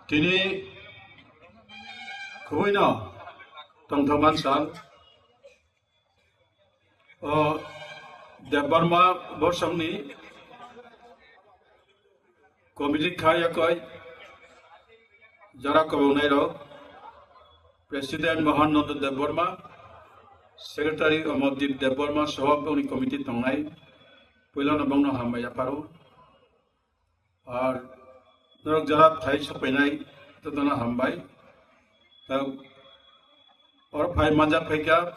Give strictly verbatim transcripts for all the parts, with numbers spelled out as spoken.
Tini khubui no tongthokman sal o Debbarma borsong ni committee khai yakoi jara kwrwngnai rok, President Mohan Nanda Debbarma, Secretary Amardeep Debbarma soho bongni committee tongnai, puilano bongno hambai yapharo. Ar norok jara phai sokpainai, jotono hambai. Ta or phai manjak phaikha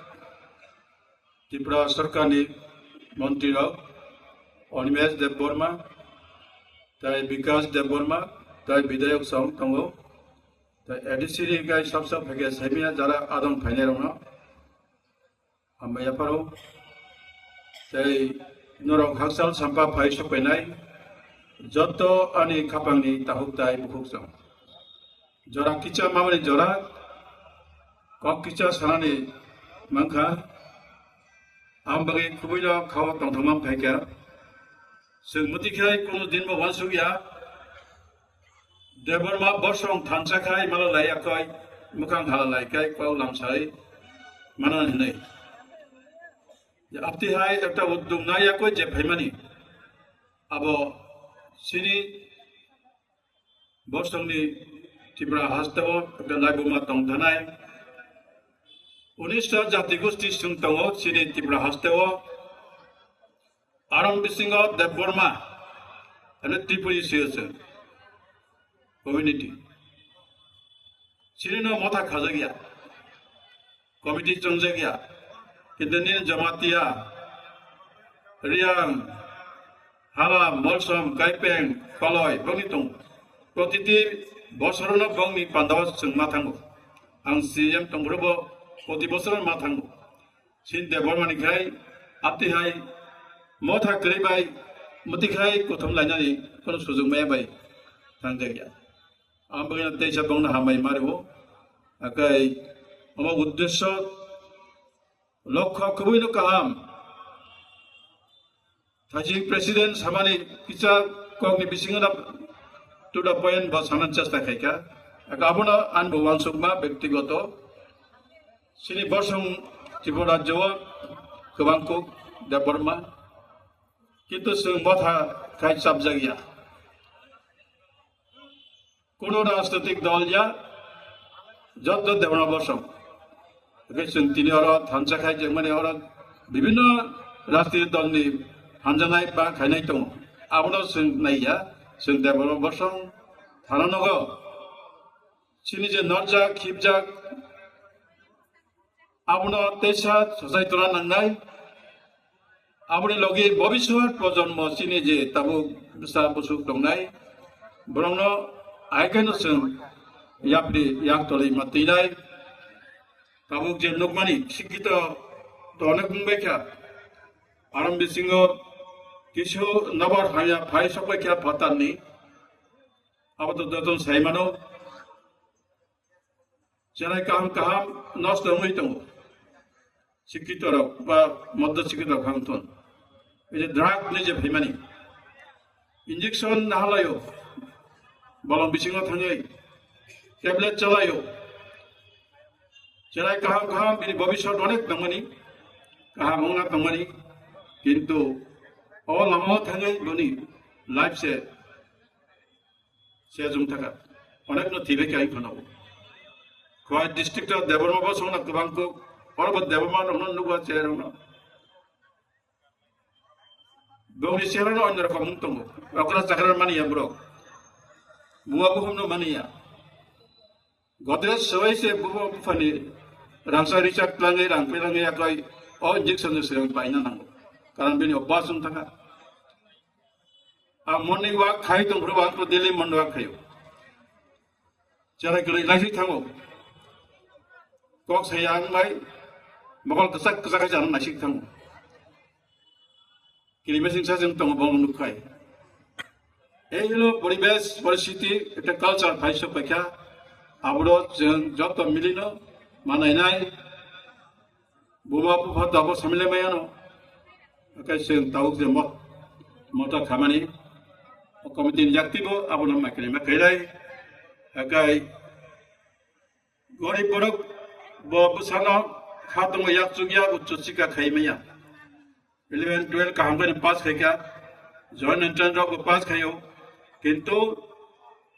Tripura Sarkarni montrirok Animesh Debbarma, tai Bikash Debbarma, tai Bidayok song tongo. Tai A D C ni gai sab sab phaikha saimia jara adong phainairokno hambai yapharo. Tei norok hakchal sampa phai sokpainai joto ani khapangni tahuk tai bukhuk chong. Jora kicha mamani jora kok kicha sanani mankha. Ang bagwi khubui no khao tongthokma phaikha. Chwng mwtwi khai kunu din bo uansuk ya. Debbarma borsong thansa khai mala lai akhoi, mwkhang hala lai khai kok lamsai mana hinwi. Je apti hai ekta uddog nai akhoi je phaimani. Abo chini borsongni Tripura hasteo ekta laibuma tongthanai. Unista jati gosti chwng tongo chini Tripura hasteo. Arong bisingo Debbarma, ane Tripuri siyasa community. Chini no motha khajak ya, committee chongjak ya, kintu nini Jamatia, Riang, Hala, Molsom, Kaipeng, Paloi, boni tong. Protiti bosorono bongni pandao chwng ma thango. Ang C M tongphuru bo proti bosoro ma thango. Sin Debbarmani khai, apti hai, motha kwrwi bai, mwtwi khai kuthum lainani kono sujug maya bai thangjak ya. Ang bagwino teisa bongno hambai mario. Akai, omo uddesyo lokho kwbwino kaham. Thaising president samani kisa kokni bisingo na to the point bo sanan chesta khaikha. Aka abono an bo wansukma bektigoto. Sini bosong Tripura rajyo kwbang kuk Debbarma. Kintu chwng botha khai chapjak ya. Kono rajnitik dol ya, joto Debbarma bosong. Hwnkhe chwng tini oro thansa khai jengmani oro bibinno rajnitik dolni hamjaknai ba khainai tongo. Abono chwng naiya, chwng Debbarma bosong thana nogo. Chini je norjak, khibjak, abono teisa sajai tona nangnai. Aboni logi bobiswat projonmo chini je tabuk bwsa bwswk tongnai, borokno ahaikhaino chwng yapri yaktoli ma twinai. Tabuk je nukmani sikito to onek wngbaikha, arong bisingo kisu nobar hamya phai sokbaikha phatarni, abo to jotono saimano. Cherai kaham kaham nosto wngwi tongo. Sikito rok ba moddo sikito rok hang ton. Ei je drug ni je phaimani. Injection nahalayo. Bolong bisingo thangwi. Tablet chalayo. Cherai kaham kaham bini bobiswat onek tongmani. Kaham wngna tongmani. Kintu o lama o thangwi boni life se Sejong thaka. Onek no thibai kai phano. Khowai district o Debbarma bo songna kwbang kuk. Oro bo Debbarma rok no nukwa chair rok no. Bongni chair no onno rokom wng tongo. Okra chakra mani ya borok. Buma buhum no mani ya. Godrej sewai se bubo buphani rangsa richak twlangwi rang twlangwi yakoi o injection no sirang paina nango. Karon bini obas wng thaka. A morning walk khai tong phuru ang to daily morning walk khayo. Cherai kwrwi naisik thango. Kok sai ang bai mokol kwchak kwchak hai jano naisik thango. Kiri mesing sa jeng tongo bong nuk khai. Ei hilo poribesh, poristhiti, ekta culture phai sok paikha. Aboro jeng joto milino manainai. Buma bupha tabuk samilai maya no. Akai chwng tabuk je mot-, mota khamani. O committee ni yakti bo abono maikri maikri lai. Hakai gorib borok bo bwsano kha tongo, yak chukya, uccho chika khai maya. Eleven, twelve kaham khe pass khaikha, joint entrance rok bo pass khaio. Kintu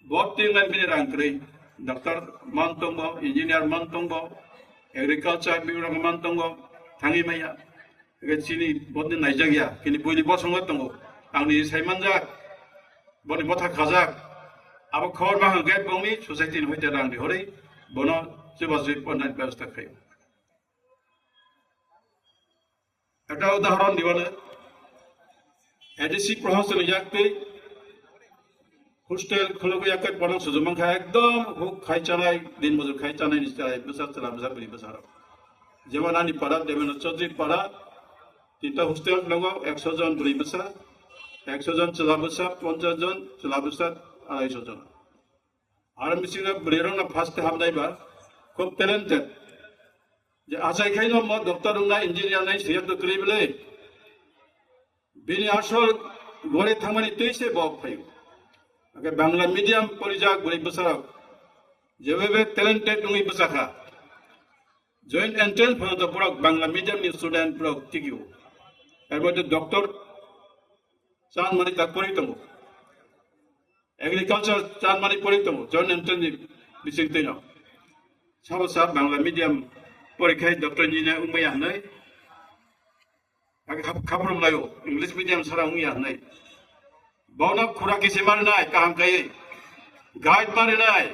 bo tingan bini rang kwrwi, doctor man tongo, engineer man tongo, agriculture bibrang man tongo, thangwi maya. Ege chini botni naijak ya, kini buini bosongo tongo. Angni sai manjak, boni botha khajak. Abo khobor ma hwnkhe bongni society ni hoite rang rihorwi bono chubachu ponna bebostha khaio. Ekta udahoron dibano, A D C prohasoni yaktwi hostel khulugwi yaktwi bono sujumang kha ekdom huk khai chanai, din mojur khai chanai ni chai bwsa chwla bwsa bwrwi bwsa rok. Jemon ani para Devendra Chaudhary para tinta hostel tongo, ekso jon bwrwi bwsa, ekso jon chwla bwsa, ponchas jon chwla bwsa, arai so jon. Aro bisingo bwrwi rok no first hapnai ba khub talented. Je achai khai no mo doctor wngna engineer nai siyat kwrwi bwle. Bini asol gori thangmani twi se bo phaio. Ake Bangla medium porijak bwrwi bwsarok. Jebebe talented wngwi bwsakha. Joint entrance phano to borok Bangla medium ni student borok tigio. Abo to doctor chan mani tak pori tongo. Agriculture chan mani pori tongo. Joint entrance ni bising tino. Sabo sa Bangla medium pori khai doctor engineer wngmaya hwnwi. Ake khap-, khaprum laio, English medium sara wngya hwnwi. Bono khura kisi marinai, kaham kaiwi. Guide marinai.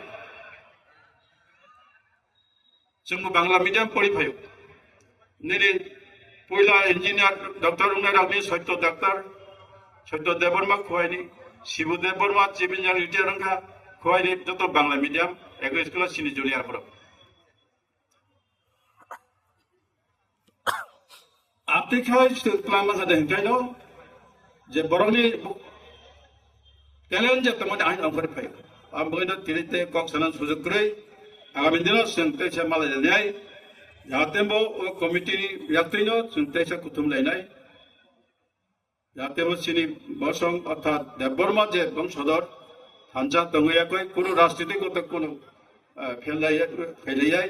Chwngbo Bangla medium pori phaio. Nini puila engineer, doctor wngnai rokni Satya doctor, Satya Debbarma khuaini, Shibu Debbarma chief engineer retire wngkha, khuaini joto Bangla medium, eko school o sini junior borok. Abtwi khai se twlangma kha de hinkhai no je borokni talent je tongmani ain ongkhorwi phai. Ang bagwi no tini tei kok sana sujuk kwrwi. Agami dino chwng teisa malai lainai. Jahate bo o committee ni yaktwi no chwng teisa kuthum lainai. Jahate bo chini bosong orthat Debbarma je bongsodo thansa tongwi yakwi kunu rajniti goto kunu, eh, phelai, phelai.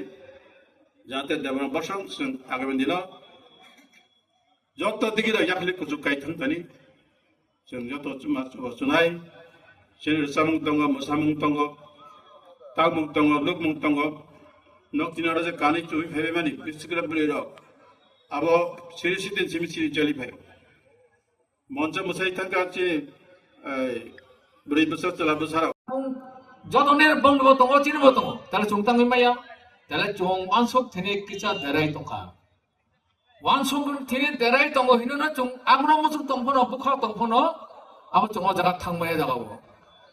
Jahate Debbarma bosong chwng agami dino joto digi rok yakhli kuchuk kai thang thani. Chwng joto chuma chuba chunai. Chini rwchapmung tongo, mwsamung tongo, tangmung tongo, lukmung tongo. Nok tini oro je kanwi chuwi phaibai mani, bisikra bwrwi rok. Abo siri sitin simi siri choli phai. Moncho mwsai thangkha chi, ei, bwrwi bwsa chwla bwsa rok. Joto ne bongbo tongo, chini bo tongo. Tale chwng tangwi maya. Tale chwng wansuk thini kisa derai tongkha. Wansuk thini derai tongo hinwi no chwng aborok muchung tong phano, bwkha tong phano, abo chwng o jaga thang maya jaga o.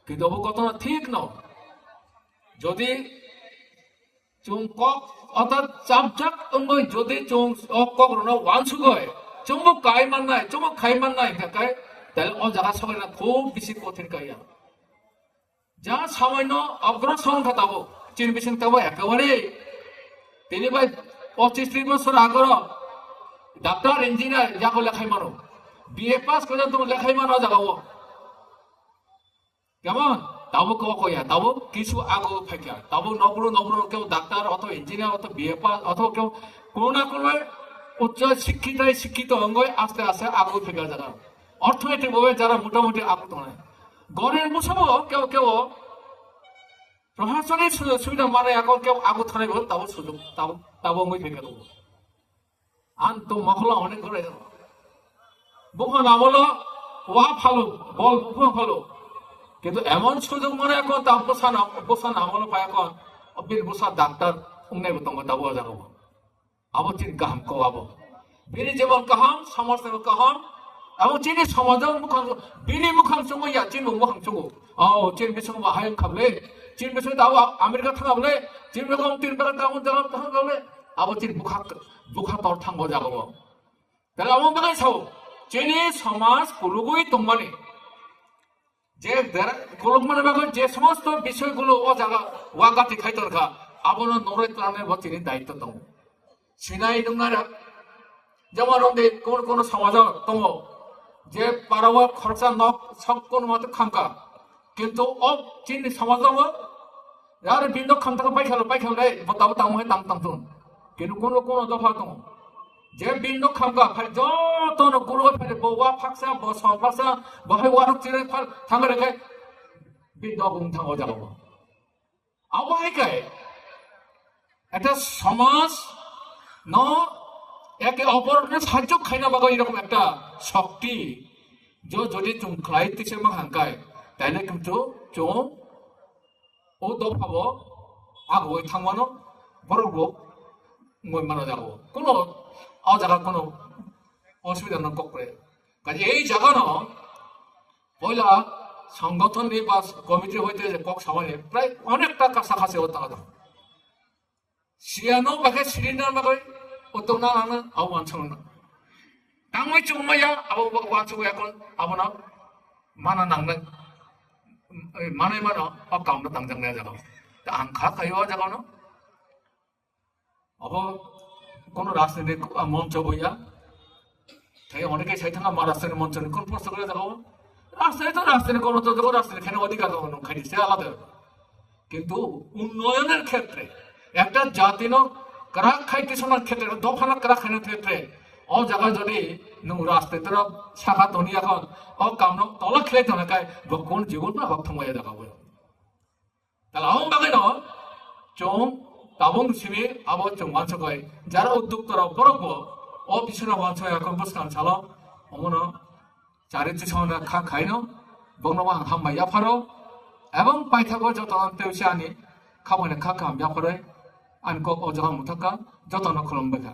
Kintu obo kotono thik no. Jodi chwng kok orthat chapjak wngwi jodi chwng o kok rokno wansugwi chwngbo kai mannai, chwngbo khai mannai hwnkhe kai, tale o jaga sobaina khub bisi kothin kaiya. Ja samoino agrosor wngkha tabuk, chini bising tabuk ekebare tini bai pochis tris bosor agoro doctor, engineer yago lekhai mano, B A pass khe tongo lekhai mano o jaga o. Kemon? Tabuk kebo koya, tabuk kisu ago phaikha, tabuk nokbru nokbru kebo doctor, oto engineer, oto B A pass, oto kebo kono na kono uccho sikkhitai sikkhito wngwi aste aste ago phaikha jaga. Orthonetik bhabe jara motamuti ago tongnai. Gorib musabo kebo kebo prohasoni sujog subida manai ago kebo ago thanai bo tabuk sujog, tabuk, tabuk wngwi phaikha tabuk. Ang to mokolo onek gore. Bukan amolo wa phalo, bol bukan phalo. Kintu emon sujog mane kon ta busa na, busa na amolo pa kon. Obin busa doctor ungnai bo tongo ta bo jago. Abo tin kaham ko abo. Bini jebon kaham, samaj ni kaham. Abo chini samaj mukhang, bini mukhang chungo ya, chini mukhang chungo. Oh, chini bising bahai khable. Chini bising ta America thangable. Chini bising tin bakal ta jaga thangable. Abo chini bukha, bukha tor thango jago. Tala amo bagwi sao, chini somaj kulugwi tongmani, je dera-, kulugmani bagwi je somosto bishoy gulo o jaga wagati khai torkha, abono noroi tlane bo chini daitto tongo. Sinai nungnara, jemon rongdi kono kono somajo tongo, je parao khoroksa nok sok kono mate khamka, kintu o chini somajo Yar bindo khamtaka paikha lo, paikha le, bo tabo tamo hai tang tang tong. Kinu kono kono dopha tong. Je bindo khamka phai joto no gulo phai bo wa phaksa, bo so phaksa, bo hai warok chire phal thangre khai bindo bung thango jago. Abo hai kai. Eta somaj no eke opor no sajjo khaina bago irokom ekta shokti jo jodi chung khlai tise ma hangkai. Taile kintu chung o dophabo agoi thangmano borok bo moi mano jago. Kono o jaga kono osubida no kokre. Kaje ei jaga no poila songgothon ni ba committee hoite je kok samani prai onekta kasa khasi o taga. Siyano bagwi sirinna bagwi utok na nang abo wansong na. Tangwi chumaya abo wansong yakon abono mana nang nang. Manai mano o kamno tangjak nai jaga. Ta ang kha khayo jaga no. Abo kono rajnitik moncho boya. Thai oneke sai thanga ma rajnitik moncho ni kon posto kore jaga. Rajnitik to rajnitik kono to jaga rajnitik khene odhikar jaga no khai se alada. কিন্তু উন্নয়নের ক্ষেত্রে একটা জাতিনো ক্রাক খাইতেশনের ক্ষেত্রে দফানা ক্রাক খাইনের ক্ষেত্রে ও জায়গায় যদি নু রাজনীতির শাখা তনি এখন ও কামনো তলা খেলে তো না কায় বকুন জীবন না হক থামাইয়া দেখা বই তাহলে আম বাগানো চোম তাবং সিমি আবো চোম মানসো কয় যারা উদ্যোক্তারা বরক বো ও বিশ্বনা মানসো এখন বসকান সালো অমনো চারিত্র সমাধান খা খাইনো বংনো আং হামবাই ইয়াফারো এবং পাইথাগো যত আনতে উসে আনি খামানে খা খাম ইয়াফারে আন কক অজগাম মুথাকা যত নখলম বেখা